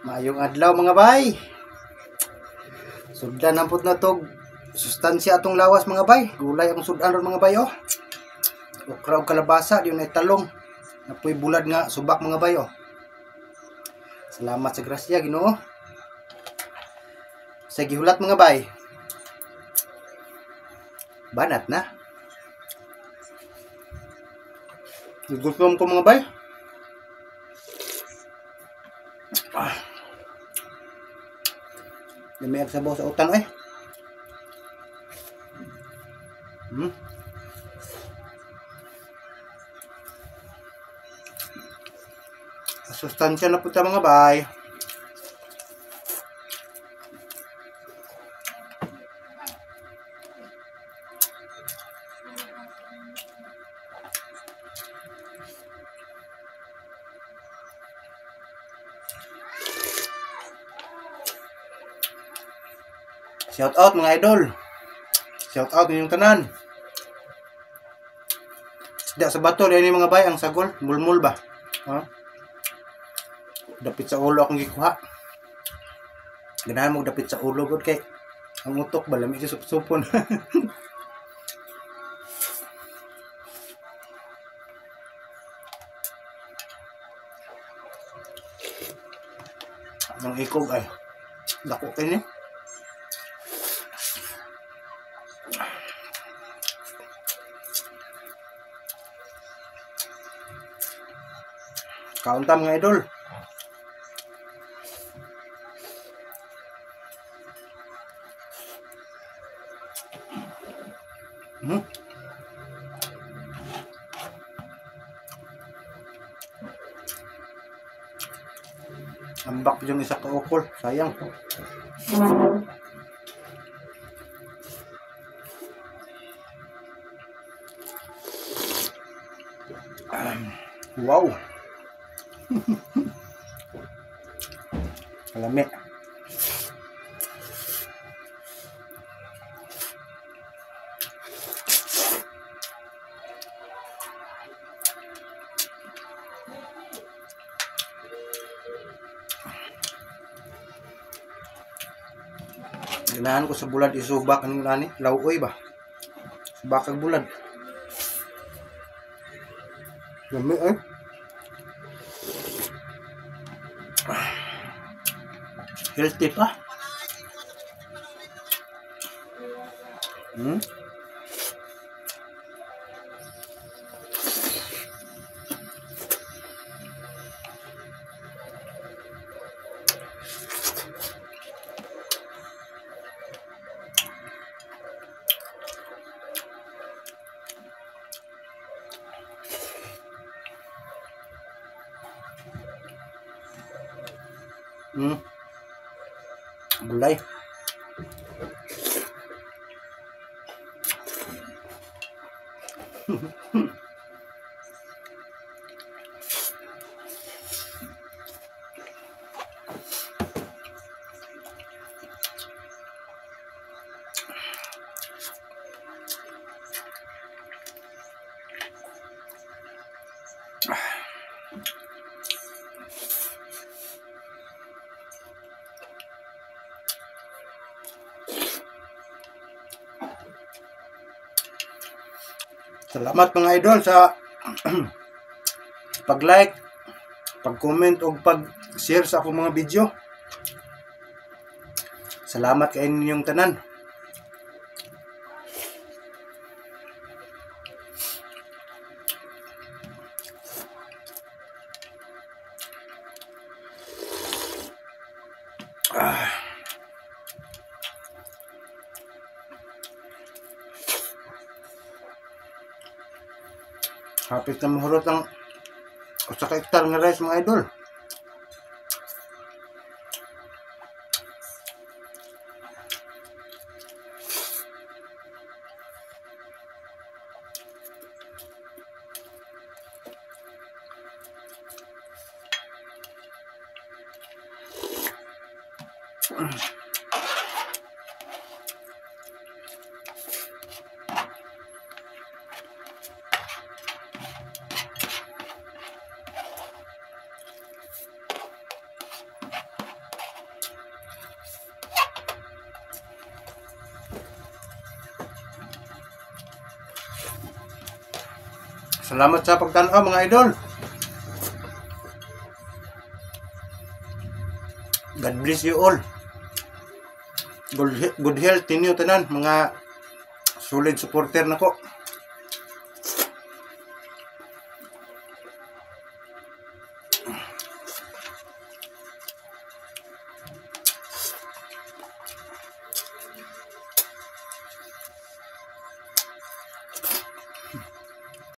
Maayong adlaw, mga bay. Sudlan ang pud natog sustansya atong lawas, mga bay. Gulay ang sudan ron, mga bay, oh. Okra ug kalabasa, di na talong. Napoy bulad nga subak, mga bay, oh. Salamat sa grasya, Ginoo. Sa gihulat, mga bay. Banat na. Gutom ko, mga bay. Ah. Lami ang sabaw sa utang eh. Sustansya na po ta, mga bay. Shout out, mga idol. Shout out ninyong tanan. Isda sa bato diay mga bay ang sagol, mulmul ba? Ha? Dapit sa ulo akong gikuha. Ganahan mo dapit sa ulo gud kay ang utok ba lami siya supsupon. Ang ikog ay dako kay ni. Kaon ta, mga idol. Ambak yung isa ka ukol, sayang. Wow. Kalami. Ganahan ko sa bulad isubak anong nani, lauoy ba? Subak ang bulad. Lami eh. Healthy pa. Gulay. Salamat, mga idol, sa pag-like, pag-comment o pag-share sa akong mga video. Salamat kay ninyong tanan. Hapit na mahurot ang usa ka hektar nga rice, mga idol. Salamat sa pagtan-aw, mga idol. God bless you all. Good health ninyo tanan, mga solid supporter nako.